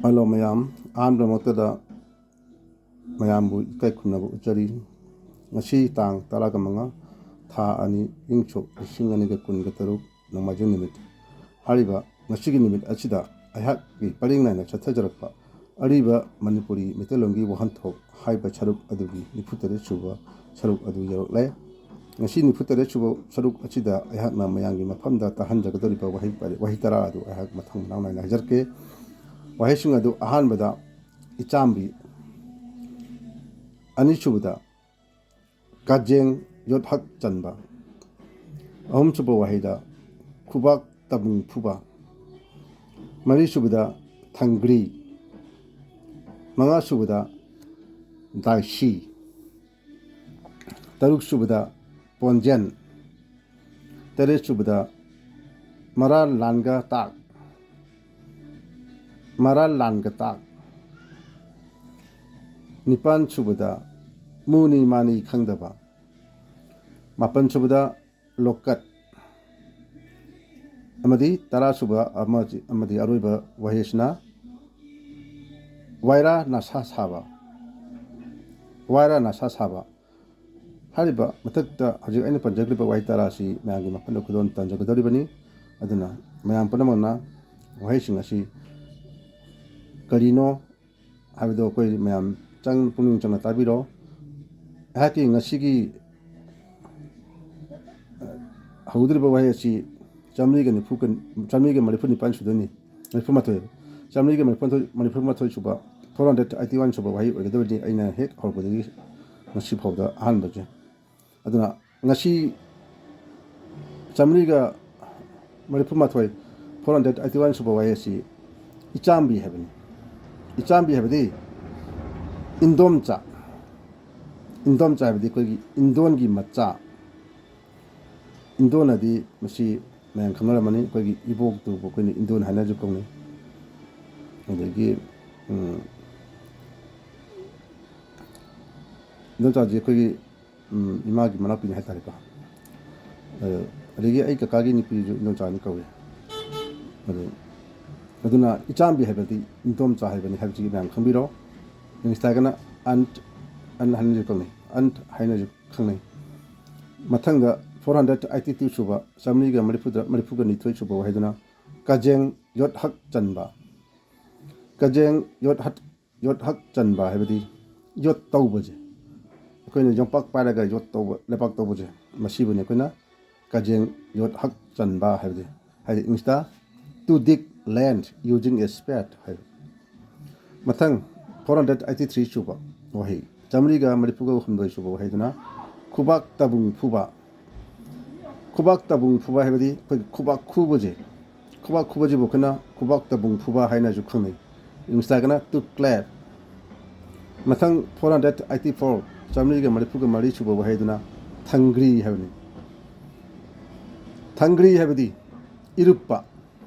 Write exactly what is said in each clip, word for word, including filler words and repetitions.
Hello ꯃꯌꯥꯝ, ꯑꯍꯥꯟꯕꯃꯛꯇꯗ ꯃꯌꯥꯝꯕꯨ ꯏꯀꯥꯏ ꯈꯨꯝꯅꯕ ꯎꯠꯆꯔꯤ꯫ ꯉꯁꯤ ꯇꯥꯡ ꯇꯔꯥꯒ ꯃꯉꯥ, ꯊꯥ ꯑꯅꯤ, ꯏꯪ ꯁꯣꯛ ꯂꯤꯁꯤꯡ ꯑꯅꯤꯒ ꯀꯨꯟꯒ ꯇꯔꯨꯛ, ꯅꯣꯡꯃꯥꯏꯖꯤꯡ ꯅꯨꯃꯤꯠ꯫ ꯍꯥꯏꯔꯤꯕ ꯉꯁꯤꯒꯤ ꯅꯨꯃꯤꯠ ꯑꯁꯤꯗ ꯑꯩꯍꯥꯛꯀꯤ ꯄꯔꯤꯡ ꯅꯥꯏꯅ ꯆꯠꯊꯖꯔꯛꯄ ꯑꯔꯤꯕ ꯃꯅꯤꯄꯨꯔꯤ ꯃꯩꯇꯩꯂꯣꯟꯒꯤ ꯋꯥꯍꯟꯊꯣꯛ ꯍꯥꯏꯕ ꯁꯔꯨꯛ ꯑꯗꯨꯒꯤ ꯅꯤꯐꯨꯇꯔꯦꯠ ꯁꯨꯕ ꯁꯔꯨꯛ ꯑꯗꯨ ꯌꯧꯔꯛꯂꯦ꯫ ꯉꯁꯤ ꯅꯤꯐꯨꯇꯔꯦꯠ ꯁꯨꯕ ꯁꯔꯨꯛ ꯑꯁꯤꯗ ꯑꯩꯍꯥꯛꯅ ꯃꯌꯥꯝꯒꯤ ꯃꯐꯝꯗ ꯇꯥꯍꯟꯖꯒꯗꯧꯔꯤꯕ ꯋꯥꯍꯩ ꯄꯔꯦ-, ꯋꯥꯍꯩ ꯇꯔꯥ ꯑꯗꯨ ꯑꯩꯍꯥꯛ ꯃꯊꯪ ꯃꯅꯥꯎ ꯅꯥꯏꯅ ꯍꯥꯏꯖꯔꯛꯀꯦ꯫ ꯋꯥꯍꯩꯁꯤꯡ ꯑꯗꯨ ꯑꯍꯥꯟꯕꯗ ꯏꯆꯥꯝꯕꯤ, ꯑꯅꯤꯁꯨꯕꯗ ꯀꯥꯖꯦꯡ ꯌꯣꯠꯍꯛ ꯆꯟꯕ, ꯑꯍꯨꯝꯁꯨꯕ ꯋꯥꯍꯩꯗ ꯈꯨꯕꯥꯛ ꯇꯕꯨꯡ ꯐꯨꯕ, ꯃꯔꯤꯁꯨꯕꯗ ꯊꯪꯒ꯭ꯔꯤ, ꯃꯉꯥꯁꯨꯕꯗ ꯗꯥꯏꯁꯤ, ꯇꯔꯨꯛꯁꯨꯕꯗ ꯄꯣꯟꯖꯦꯟ, ꯇꯔꯦꯠꯁꯨꯕꯗ ꯃꯔꯥꯜ ꯂꯥꯟꯒ ꯇꯥꯛ, ꯃꯔꯥꯜ ꯂꯥꯟꯒ ꯇꯥꯛ, ꯅꯤꯄꯥꯟꯁꯨꯕꯗ ꯃꯨꯅꯤ ꯃꯥꯅꯤ ꯈꯪꯗꯕ, ꯃꯥꯄꯟꯁꯨꯕꯗ ꯂꯣꯀꯠ, ꯑꯃꯗꯤ ꯇꯔꯥꯁꯨꯕ ꯑꯃ-, ꯑꯃꯗꯤ ꯑꯔꯣꯏꯕ ꯋꯥꯍꯩ ꯑꯁꯤꯅ ꯋꯥꯏꯔꯥ ꯅꯥꯁꯥ ꯁꯥꯕ, ꯋꯥꯏꯔꯥ ꯅꯥꯁꯥ ꯁꯥꯕ꯫ ꯍꯥꯏꯔꯤꯕ ꯃꯊꯛꯇ ꯍꯧꯖꯤꯛ ꯑꯩꯅ ꯄꯟꯖꯈ꯭ꯔꯤꯕ ꯋꯥꯍꯩ ꯇꯔꯥ ꯑꯁꯤ ꯃꯌꯥꯝꯒꯤ ꯃꯐꯝꯗ ꯈꯨꯗꯣꯜ ꯇꯝꯖꯒꯗꯧꯔꯤꯕꯅꯤ꯫ ꯑꯗꯨꯅ ꯃꯌꯥꯝ ꯄꯨꯝꯅꯃꯛꯅ ꯋꯥꯍꯩꯁꯤꯡ ꯑꯁꯤ ꯀꯔꯤꯅꯣ ꯍꯥꯏꯕꯗꯣ ꯑꯩꯈꯣꯏ ꯃꯌꯥꯝ ꯆꯪ-, ꯄꯨꯛꯅꯤꯡ ꯆꯪꯅ ꯇꯥꯕꯤꯔꯣ꯫ ꯑꯩꯍꯥꯛꯀꯤ ꯉꯁꯤꯒꯤ, ꯑ, ꯍꯧꯒꯗꯧꯔꯤꯕ ꯋꯥꯍꯩ ꯑꯁꯤ ꯆꯥꯃꯔꯤꯒ ꯅꯤꯐꯨ, ꯆꯥꯃꯔꯤꯒ ꯃꯔꯤꯐꯨ ꯅꯤꯄꯥꯟ ꯁꯨꯗꯣꯏꯅꯤ, ꯃꯔꯤꯐꯨ ꯃꯥꯊꯣꯏ, ꯆꯥꯃꯔꯤꯒ ꯃꯔꯤꯐꯨ ꯃꯥꯊꯣꯏ, ꯃꯔꯤꯐꯨ ꯃꯥꯊꯣꯏ ꯁꯨꯕ, ꯐꯣꯔ ꯍꯟꯗ꯭ꯔꯦꯠ ꯑꯩꯠꯇꯤ ꯋꯥꯟ ꯁꯨꯕ ꯋꯥꯍꯩ ꯑꯣꯏꯒꯗꯕꯅꯤ꯫ ꯑꯩꯅ ꯍꯦꯛ ꯍꯧꯔꯛꯄꯗꯒꯤ ꯉꯁꯤ ꯐꯥꯎꯕꯗ ꯑꯍꯥꯟꯕꯁꯦ꯫ ꯑꯗꯨꯅ ꯉꯁꯤ ꯆꯥꯃꯔꯤꯒ ꯃꯔꯤꯐꯨ ꯃꯥꯊꯣꯏ, ꯐꯣꯔ ꯍꯟꯗ꯭ꯔꯦꯠ ꯑꯩꯠꯇꯤ ꯋꯥꯟ ꯁꯨꯕ ꯋꯥꯍꯩ ꯑꯁꯤ ꯏꯆꯥꯝꯕꯤ ꯍꯥꯏꯕꯅꯤ꯫ ꯏꯆꯥꯝꯕꯤ ꯍꯥꯏꯕꯗꯤ ꯏꯟꯗꯣꯝꯆꯥ, ꯏꯟꯗꯣꯝꯆꯥ ꯍꯥꯏꯕꯗꯤ ꯑꯩꯈꯣꯏꯒꯤ ꯏꯟꯗꯣꯟꯒꯤ ꯃꯆꯥ꯫ ꯏꯟꯗꯣꯟ ꯍꯥꯏꯗꯤ ꯃꯁꯤ ꯃꯌꯥꯝ ꯈꯪꯅꯔꯝꯃꯅꯤ, ꯑꯩꯈꯣꯏꯒꯤ ꯏꯕꯣꯛꯇꯨꯕꯨ ꯑꯩꯈꯣꯏꯅ ꯏꯟꯗꯣꯟ ꯍꯥꯏꯅꯁꯨ ꯀꯧꯅꯩ꯫ ꯑꯗꯒꯤ, ꯎꯝ, ꯏꯟꯗꯣꯟꯆꯥꯁꯦ ꯑꯩꯈꯣꯏꯒꯤ, ꯎꯝ, ꯏꯃꯥꯒꯤ ꯃꯅꯥꯎꯄꯤꯅꯤ ꯍꯥꯏꯇꯥꯔꯦꯀꯣ꯫ ꯑ, ꯑꯗꯒꯤ ꯑꯩ ꯀꯀꯥꯒꯤ ꯅꯨꯄꯤꯁꯨ ꯏꯟꯗꯣꯟꯆꯥꯅ ꯀꯧꯏ꯫ ꯑꯗꯨ ꯑꯗꯨꯅ ꯏꯆꯥꯝꯕꯤ ꯍꯥꯏꯕꯗꯤ ꯏꯟꯗꯣꯝꯆꯥ ꯍꯥꯏꯕꯅꯤ ꯍꯥꯏꯕꯁꯤ ꯃꯌꯥꯝ ꯈꯪꯕꯤꯔꯣ꯫ ꯏꯪꯂꯤꯁꯇ ꯍꯥꯏꯔꯒꯅ aunt, aunt ꯍꯥꯏꯅꯁꯨ ꯈꯪꯅꯩ, aunt ꯍꯥꯏꯅꯁꯨ ꯈꯪꯅꯩ꯫ ꯃꯊꯪꯗ four hundred eighty two ꯁꯨꯕ, ꯆꯥꯃꯔꯤꯒ ꯃꯔꯤꯐꯨꯗ ꯃꯔꯤꯐꯨꯒ ꯅꯤꯊꯣꯏ ꯁꯨꯕ ꯋꯥꯍꯩꯗꯨꯅ ꯀꯖꯦꯡ ꯌꯣꯠꯍꯛ ꯆꯟꯕ꯫ ꯀꯖꯦꯡ ꯌꯣꯠꯍꯠ ꯌꯣꯠꯍꯛ ꯆꯟꯕ ꯍꯥꯏꯕꯗꯤ ꯌꯣꯠ ꯇꯧꯕꯁꯦ, ꯑꯩꯈꯣꯏꯅ ꯌꯣꯝꯄꯥꯛ ꯄꯥꯏꯔꯒ ꯌꯣꯠ ꯇꯧꯕ, ꯂꯩꯕꯥꯛ ꯇꯧꯕꯁꯦ, ꯃꯁꯤꯕꯨꯅꯤ ꯑꯩꯈꯣꯏꯅ ꯀꯖꯦꯡ ꯌꯣꯠꯍꯛ ꯆꯟꯕ ꯍꯥꯏꯕꯗꯤ꯫ ꯍꯥꯏꯗꯤ ꯏꯪꯂꯤꯁꯇ to dig land using a spade ꯍꯥꯏꯕ꯫ ꯃꯊꯪ four hundred eighty three ꯁꯨꯕ ꯋꯥꯍꯩ, ꯆꯥꯃꯔꯤꯒ ꯃꯔꯤꯐꯨꯒ ꯍꯨꯝꯗꯣꯏ ꯁꯨꯕ ꯋꯥꯍꯩꯗꯨꯅ ꯈꯨꯕꯥꯛ ꯇꯕꯨꯡ ꯐꯨꯕ꯫ ꯈꯨꯕꯥꯛ ꯇꯕꯨꯡ ꯐꯨꯕ ꯍꯥꯏꯕꯗꯤ ꯑꯩꯈꯣꯏꯒꯤ ꯈꯨꯕꯥꯛ ꯈꯨꯕꯁꯦ, ꯈꯨꯕꯥꯛ ꯈꯨꯕꯁꯤꯕꯨ ꯑꯩꯈꯣꯏꯅ ꯈꯨꯕꯥꯛ ꯇꯕꯨꯡ ꯐꯨꯕ ꯍꯥꯏꯅꯁꯨ ꯈꯪꯅꯩ꯫ ꯏꯪꯂꯤꯁꯇ ꯍꯥꯏꯔꯒꯅ to clap꯫ ꯃꯊꯪ four hundred eighty four, ꯆꯥꯃꯔꯤꯒ ꯃꯔꯤꯐꯨꯒ ꯃꯔꯤ ꯁꯨꯕ ꯋꯥꯍꯩꯗꯨꯅ ꯊꯪꯒ꯭ꯔꯤ ꯍꯥꯏꯕꯅꯤ꯫ ꯊꯪꯒ꯭ꯔꯤ ꯍꯥꯏꯕꯗꯤ ꯏꯔꯨꯞꯄ,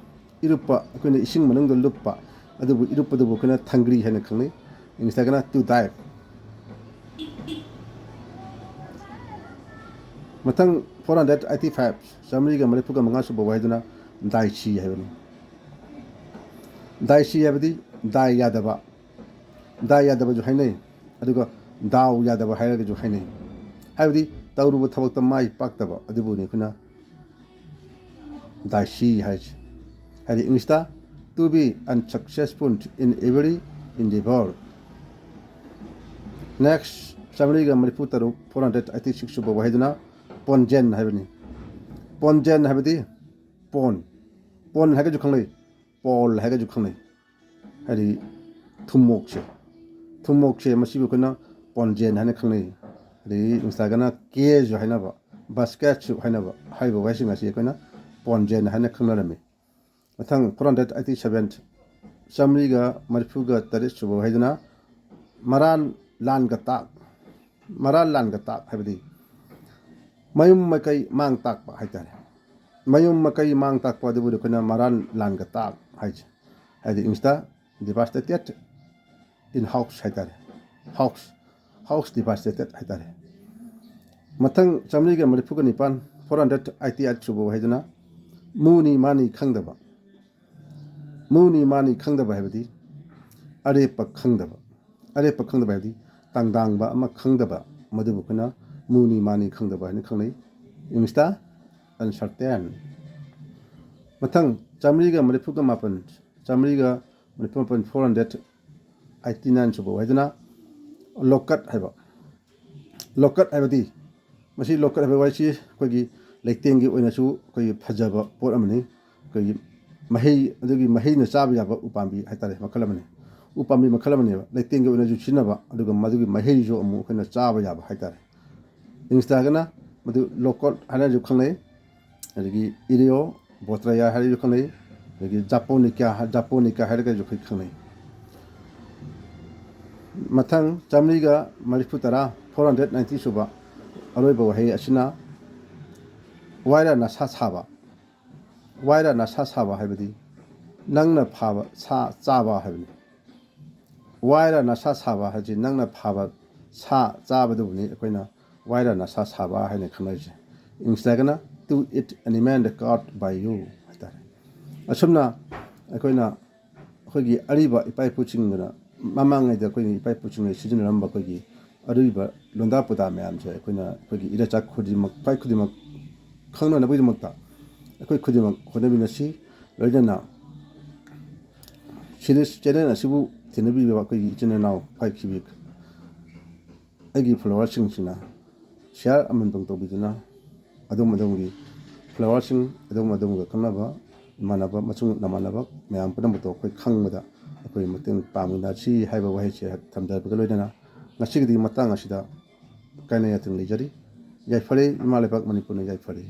ꯏꯔꯨꯞꯄ, ꯑꯩꯈꯣꯏꯅ ꯏꯁꯤꯡ ꯃꯅꯨꯡꯗ ꯂꯨꯞꯄ, ꯑꯗꯨꯕꯨ ꯏꯔꯨꯞꯄꯗꯨꯕꯨ ꯑꯩꯈꯣꯏꯅ ꯊꯪꯒ꯭ꯔꯤ ꯍꯥꯏꯅ ꯈꯪꯅꯩ꯫ ꯏꯪꯂꯤꯁꯇ ꯍꯥꯏꯔꯒꯅ to dive꯫ ꯃꯊꯪ four hundred eighty five, ꯆꯥꯃꯔꯤꯒ ꯃꯔꯤꯐꯨꯒ ꯃꯉꯥ ꯁꯨꯕ ꯋꯥꯍꯩꯗꯨꯅ ꯗꯥꯏꯁꯤ ꯍꯥꯏꯕꯅꯤ꯫ ꯗꯥꯏꯁꯤ ꯍꯥꯏꯕꯗꯤ ꯗꯥꯏ ꯌꯥꯗꯕ, ꯗꯥꯏ ꯌꯥꯗꯕꯁꯨ ꯍꯥꯏꯅꯩ, ꯑꯗꯨꯒ ꯗꯥꯎ ꯌꯥꯗꯕ ꯍꯥꯏꯔꯒꯁꯨ ꯍꯥꯏꯅꯩ꯫ ꯍꯥꯏꯕꯗꯤ ꯇꯧꯔꯨꯕ ꯊꯕꯛꯇ ꯃꯥꯏ ꯄꯥꯛꯇꯕ ꯑꯗꯨꯕꯨꯅꯤ ꯑꯩꯈꯣꯏꯅ ꯗꯥꯏꯁꯤ ꯍꯥꯏꯁꯦ꯫ ꯍꯥꯏꯗꯤ ꯏꯪꯂꯤꯁꯇ to be unsuccessful in every endeavor꯫ Next, ꯆꯥꯃꯔꯤꯒ ꯃꯔꯤꯐꯨ ꯇꯔꯨꯛ, four hundred eighty six ꯁꯨꯕ ꯋꯥꯍꯩꯗꯨꯅ ꯄꯣꯟꯖꯦꯟ ꯍꯥꯏꯕꯅꯤ꯫ ꯄꯣꯟꯖꯦꯟ ꯍꯥꯏꯕꯗꯤ ꯄꯣꯟ, ꯄꯣꯟ ꯍꯥꯏꯔꯒꯁꯨ ꯈꯪꯅꯩ, ꯄꯣꯜ ꯍꯥꯏꯔꯒꯁꯨ ꯈꯪꯅꯩ꯫ ꯍꯥꯏꯗꯤ ꯊꯨꯝꯃꯣꯛꯁꯦ, ꯊꯨꯝꯃꯣꯛꯁꯦ ꯃꯁꯤꯕꯨ ꯑꯩꯈꯣꯏꯅ ꯄꯣꯟꯖꯦꯟ ꯍꯥꯏꯅ ꯈꯪꯅꯩ꯫ ꯑꯗꯒꯤ ꯏꯪꯂꯤꯁꯇ ꯍꯥꯏꯔꯒꯅ ꯀꯦꯁꯁꯨ ꯍꯥꯏꯅꯕ, ꯕꯥꯁꯀꯦꯠꯁꯨ ꯍꯥꯏꯅꯕ, ꯍꯥꯏꯔꯤꯕ ꯋꯥꯍꯩꯁꯤꯡ ꯑꯁꯤ ꯑꯩꯈꯣꯏꯅ ꯄꯣꯟꯖꯦꯟ ꯍꯥꯏꯅ ꯈꯪꯅꯔꯝꯃꯤ꯫ ꯃꯊꯪ four hundred eighty seven, ꯆꯥꯃꯔꯤꯒ ꯃꯔꯤꯐꯨꯒ ꯇꯔꯦꯠ ꯁꯨꯕ ꯋꯥꯍꯩꯗꯨꯅ ꯃꯔꯥꯟ ꯂꯥꯟꯒ ꯇꯥꯛ꯫ ꯃꯔꯥꯟ ꯂꯥꯟꯒ ꯇꯥꯛ ꯍꯥꯏꯕꯗꯤ ꯃꯌꯨꯝ ꯃꯀꯩ ꯃꯥꯡ ꯇꯥꯛꯄ ꯍꯥꯏꯇꯥꯔꯦ꯫ ꯃꯌꯨꯝ ꯃꯀꯩ ꯃꯥꯡ ꯇꯥꯛꯄ ꯑꯗꯨꯕꯨꯗꯤ ꯑꯩꯈꯣꯏꯅ ꯃꯔꯥꯟ ꯂꯥꯟꯒ ꯇꯥꯛ ꯍꯥꯏꯁꯦ꯫ ꯍꯥꯏꯗꯤ ꯏꯪꯂꯤꯁꯇ devastated in house ꯍꯥꯏꯇꯥꯔꯦ꯫ House, house devastated ꯍꯥꯏꯇꯥꯔꯦ꯫ ꯃꯊꯪ ꯆꯥꯃꯔꯤꯒ ꯃꯔꯤꯐꯨꯒ ꯅꯤꯄꯥꯟ, four hundred eighty eight ꯁꯨꯕ ꯋꯥꯍꯩꯗꯨꯅ ꯃꯨꯅꯤ ꯃꯥꯅꯤ ꯈꯪꯗꯕ꯫ ꯃꯨꯅꯤ ꯃꯥꯅꯤ ꯈꯪꯗꯕ ꯍꯥꯏꯕꯗꯤ ꯑꯔꯦꯞꯄ ꯈꯪꯗꯕ, ꯑꯔꯦꯞꯄ ꯈꯪꯗꯕ ꯍꯥꯏꯕꯗꯤ ꯇꯥꯡꯗꯥꯡꯕ ꯑꯃ ꯈꯪꯗꯕ, ꯃꯗꯨꯕꯨ ꯑꯩꯈꯣꯏꯅ ꯃꯨꯅꯤ ꯃꯥꯅꯤ ꯈꯪꯗꯕ ꯍꯥꯏꯅ ꯈꯪꯅꯩ꯫ English ꯇ uncertain꯫ ꯃꯊꯪ ꯆꯥꯃꯔꯤꯒ ꯃꯔꯤꯐꯨꯒ ꯃꯥꯄꯟ, ꯆꯥꯃꯔꯤꯒ ꯃꯔꯤꯐꯨ ꯃꯥꯄꯟ, four hundred eighty nine ꯁꯨꯕ ꯋꯥꯍꯩꯗꯨꯅ ꯂꯣꯀꯠ ꯍꯥꯏꯕ꯫ ꯂꯣꯀꯠ ꯍꯥꯏꯕꯗꯤ, ꯃꯁꯤ ꯂꯣꯀꯠ ꯍꯥꯏꯕ ꯋꯥꯍꯩꯁꯤ ꯑꯩꯈꯣꯏꯒꯤ ꯂꯩꯇꯦꯡꯒꯤ ꯑꯣꯏꯅꯁꯨ ꯑꯩꯈꯣꯏꯒꯤ ꯐꯖꯕ ꯄꯣꯠ ꯑꯃꯅꯤ꯫ ꯑꯩꯈꯣꯏꯒꯤ ꯃꯍꯩ, ꯑꯗꯨꯒꯤ ꯃꯍꯩꯅ ꯆꯥꯕ ꯌꯥꯕ ꯎꯄꯥꯝꯕꯤ ꯍꯥꯏꯇꯥꯔꯦ, ꯃꯈꯜ ꯑꯃꯅꯤ꯫ ꯎꯄꯥꯝꯕꯤ ꯃꯈꯜ ꯑꯃꯅꯦꯕ, ꯂꯩꯇꯦꯡꯒꯤ ꯑꯣꯏꯅꯁꯨ ꯁꯤꯖꯤꯟꯅꯕ, ꯑꯗꯨꯒ ꯃꯗꯨꯒꯤ ꯃꯍꯩꯁꯨ ꯑꯃꯨꯛ ꯑꯩꯈꯣꯏꯅ ꯆꯥꯕ ꯌꯥꯕ ꯍꯥꯏꯇꯥꯔꯦ꯫ English ꯇ ꯍꯥꯏꯔꯒꯅ ꯃꯗꯨ ꯂꯣꯀꯠ ꯍꯥꯏꯅꯁꯨ ꯈꯪꯅꯩ, ꯑꯗꯒꯤ ꯏꯔꯤꯑꯣ ꯕꯣꯇ꯭ꯔꯌꯥ ꯍꯥꯏꯔꯒꯁꯨ ꯈꯪꯅꯩ, ꯑꯗꯒꯤ ꯖꯥꯄꯣꯅꯤꯀꯥ, ꯖꯥꯄꯣꯅꯤꯀꯥ ꯍꯥꯏꯔꯒꯁꯨ ꯑꯩꯈꯣꯏ ꯈꯪꯅꯩ꯫ ꯃꯊꯪ ꯆꯥꯃꯔꯤꯒ ꯃꯔꯤꯐꯨ ꯇꯔꯥ, four hundred ninety ꯁꯨꯕ ꯑꯔꯣꯏꯕ ꯋꯥꯍꯩ ꯑꯁꯤꯅ ꯋꯥꯏꯔ ꯅꯁꯥ ꯁꯥꯕ꯫ ꯋꯥꯏꯔ ꯅꯁꯥ ꯁꯥꯕ ꯍꯥꯏꯕꯗꯤ ꯅꯪꯅ ꯐꯥꯕ ꯁꯥ ꯆꯥꯕ ꯍꯥꯏꯕꯅꯤ꯫ ꯋꯥꯏꯔ ꯅꯁꯥ ꯁꯥꯕ ꯍꯥꯏꯕꯁꯤ ꯅꯪꯅ ꯐꯥꯕ ꯁꯥ ꯆꯥꯕꯗꯨꯕꯨꯅꯤ ꯑꯩꯈꯣꯏꯅ ꯋꯥꯏꯔ ꯅꯁꯥ ꯁꯥꯕ ꯍꯥꯏꯅ ꯈꯪꯅꯔꯤꯁꯦ꯫ English ꯇ ꯍꯥꯏꯔꯒꯅ to eat an animal caught by you ꯍꯥꯏꯇꯥꯔꯦ꯫ ꯑꯁꯨꯝꯅ ꯑꯩꯈꯣꯏꯅ ꯑꯩꯈꯣꯏꯒꯤ ꯑꯔꯤꯕ ꯏꯄꯥ ꯏꯄꯨꯁꯤꯡꯗꯨꯅ, ꯃꯃꯥꯡꯉꯩꯗ ꯑꯩꯈꯣꯏꯒꯤ ꯏꯄꯥ ꯏꯄꯨꯁꯤꯡꯅ ꯁꯤꯖꯤꯟꯅꯔꯝꯕ ꯑꯩꯈꯣꯏꯒꯤ ꯑꯔꯤꯕ ꯂꯣꯟꯗꯥ ꯄꯨꯗꯥ ꯃꯌꯥꯝꯁꯦ ꯑꯩꯈꯣꯏꯅ ꯑꯩꯈꯣꯏꯒꯤ ꯏꯔꯩꯆꯥ ꯈꯨꯗꯤꯡꯃꯛ, ꯏꯄꯥ ꯈꯨꯗꯤꯡꯃꯛ ꯈꯪꯅꯅꯕꯒꯤꯗꯃꯛꯇ ꯑꯩꯈꯣꯏ ꯈꯨꯗꯤꯡꯃꯛ ꯍꯣꯠꯅꯃꯤꯟꯅꯁꯤ꯫ ꯂꯣꯏꯅꯅ ꯁꯤꯗ channel ꯑꯁꯤꯕꯨ ꯊꯦꯡꯅꯕꯤꯕ ꯑꯩꯈꯣꯏꯒꯤ ꯏꯆꯤꯟ ꯏꯅꯥꯎ ꯄꯥꯏꯈꯤꯕꯤ ꯑꯩꯒꯤ followerꯁꯤꯡꯁꯤꯅ share ꯑꯃꯃꯝꯇꯪ ꯇꯧꯕꯤꯗꯨꯅ ꯑꯗꯣꯝ ꯑꯗꯣꯝꯒꯤ followerꯁꯤꯡ, ꯑꯗꯣꯝ ꯑꯗꯣꯝꯒ ꯈꯪꯅꯕ ꯏꯃꯥꯟꯅꯕ, ꯃꯆꯨꯡ ꯅꯃꯥꯟꯅꯕ ꯃꯌꯥꯝ ꯄꯨꯝꯅꯃꯛꯇꯣ ꯑꯩꯈꯣꯏ ꯈꯪꯕꯗ ꯑꯩꯈꯣꯏ ꯃꯇꯦꯡ ꯄꯥꯡꯃꯤꯟꯅꯁꯤ ꯍꯥꯏꯕ ꯋꯥꯍꯩꯁꯦ ꯊꯝꯖꯔꯛꯄꯒ ꯂꯣꯏꯅꯅ ꯉꯁꯤꯒꯤꯗꯤ ꯃꯇꯥꯡ ꯑꯁꯤꯗ ꯀꯥꯏꯅ ꯌꯥꯊꯪ ꯂꯩꯖꯔꯤ꯫ ꯌꯥꯏꯐꯔꯦ, ꯏꯃꯥ ꯂꯩꯕꯥꯛ ꯃꯅꯤꯄꯨꯔꯅ ꯌꯥꯏꯐꯔꯦ꯫